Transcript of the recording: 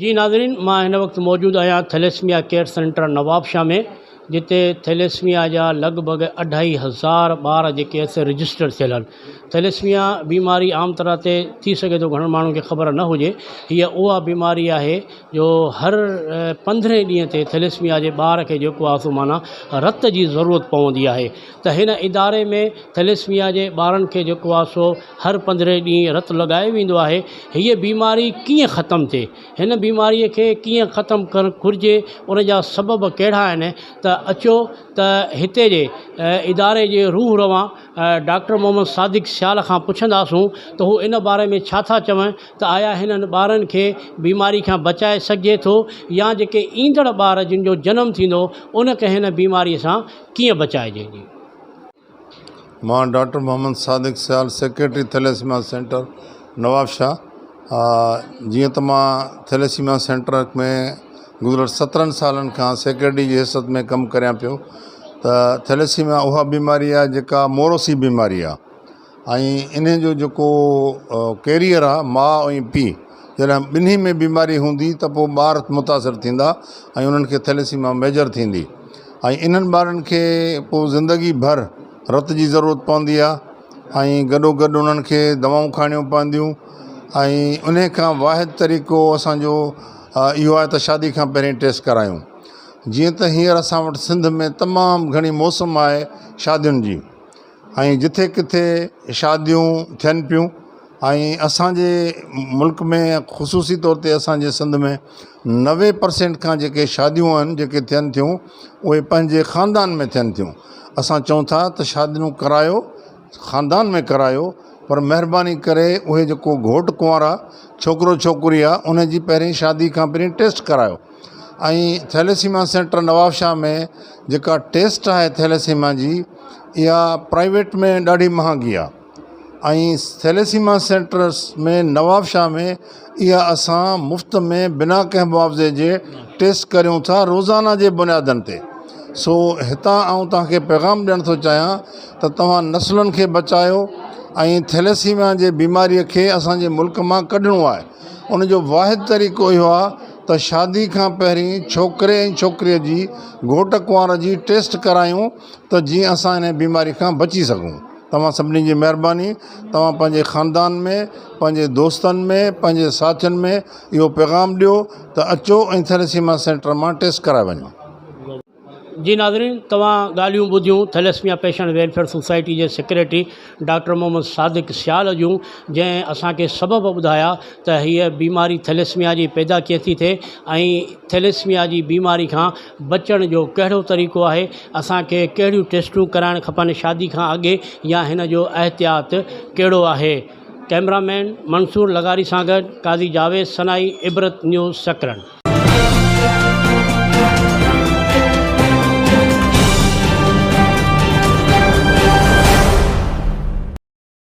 جي ناظرين مان هن وقت موجود آهيان ٿيليسميا ڪيئر سينٽر نوابشاهه ۾ جتي ٿيليسميا جا لڳ ڀڳ اڍائي هزار ٻار جيڪي سي رجسٽر ٿيل آهن ٿيليسميا بيماري عام طرح تي ٿي سگهي ٿو گهڻن ماڻهن کي خبر نه هجي هيء اها بيماري آهي جو هر پندرهين ڏينهن تي ٿيليسميا جي ٻار کي جيڪو آهي سو معنيٰ رت جي ضرورت پوندي آهي ته هن اداري ۾ ٿيليسميا جي ٻارن کي جيڪو آهي سو هر پندرهين ڏينهن رت لڳايو ويندو آهي. هيء بيماري ڪيئن ختم ٿئي؟ هن بيماريء کي ڪيئن ختم ڪرڻ گهرجي؟ ان جا سبب ڪهڙا آهن؟ ته اچو ته هتي جي اداري جي روح روان ڊاڪٽر محمد صادق سيال کان پڇنداسون ته هو ان باري ۾ ڇا ٿا چون ته آيا هنن ٻارن کي بيماري کان بچائي سگهجي ٿو يا جيڪي ايندڙ ٻار جن جو جنم ٿيندو ان کي هن بيماريء سان ڪيئن بچائجي؟ مان doctor Muhammad Sadiq Sial secretary thalassemia centre Nawabshah جيئن ته مان ٿيليسيميا سينٽر ۾ گذريل سترهن سالن کان سيڪريٽري جي حيثيت ۾ ڪم ڪريان پيو ته ٿيليسيميا اها بيماري آهي جيڪا موروثي بيماري آهي ۽ انهي جو جيڪو ڪيريئر آهي ماء ۽ پيء جڏهن ٻنهي ۾ بيماري هوندي ته پوء ٻار متاثر ٿيندا ۽ انهن کي ٿيليسيميا ميجر ٿيندي ۽ انهن ٻارن کي پوء زندگي ڀر رت جي ضرورت پوندي آهي ۽ گڏو گڏ انهن کي دوائون کائڻيون پونديون ۽ انهي کان واحد طريقو اسانجو اهو آهي ته شادي کان پهرين ٽيسٽ ڪرايون جيئن ته هينئر اسان وٽ سنڌ ۾ تمام گهڻي موسم آهي شادين جي ۽ جٿي ڪٿي شاديون ٿين پيون ۽ اسانجي ملڪ ۾ خصوصي طور تي اسانجي سنڌ ۾ 90% کان جيڪي شاديون آهن جيڪي ٿين ٿيون اهي پنهنجي خاندان ۾ ٿين ٿيون اسان چئون ٿا ته شاديون ڪرايو خاندان ۾ ڪرايو پر مهرباني ڪري اهي جيڪو گهوٽ ڪنوار آهي ڇوڪرو ڇوڪري آهي ان جي پهرين شادي کان پهرين ٽيسٽ ڪرايو ۽ ٿيليسيما سينٽر نوابشاهه ۾ جيڪا ٽيسٽ آهي ٿيليسيما جي اها پرائيويٽ ۾ ڏاڍي مهانگي آهي ۽ ٿيليسيما سينٽرس ۾ نوابشاهه ۾ اها اسان مفت ۾ بنا ڪنهن معاوضي جي ٽيسٽ ڪريون ٿا روزانه جي بنيادن تي سو هتان آئون توهان کي پيغام ڏيڻ ٿو چاهيان ته توهان نسلن کي بچايو ۽ ٿيليسيميا جي بيماريء کي اسانجي ملڪ مان ڪڍڻو آهي ان جو واحد طريقو اهو آهي ته شادي کان پهرين ڇوڪري ۽ ڇوڪريء جي گهوٽ ڪنوار جي ٽيسٽ ڪرايون ته جيئن اسان ان بيماري کان بچي سگهون. توهان سڀني جي مهرباني توهان پنهنجي خاندان ۾ پنهنجي دوستن ۾ پنهنجي ساٿين ۾ اهو پيغام ڏيو ته اچو ۽ ٿيليسيما سينٽر مان ٽيسٽ ڪرائي وڃو. جي ناظرين توهان ڳالهيون ٻڌيون ٿيليسميا پيشنٽ ويلفيئر سوسائٽي جي سيڪريٽري ڊاڪٽر محمد صادق سيال جون جنهن اسان کي سبب ٻڌايا ته هيء بيماري ٿيليسميا جي پيدا ڪيئن ٿي ٿئي ۽ ٿيليسميا جي بيماري کان بچڻ جو ڪهڙو طريقو آهي اسان کي ڪهڙيون ٽيسٽون ڪرائڻ کپن شادي کان اڳي يا هن جو احتياط ڪهڙو آهي ڪئميرا مين منصور لغاري سان گڏ قاضي جاويد سنائي عبرت نيوز سڪرنڊ.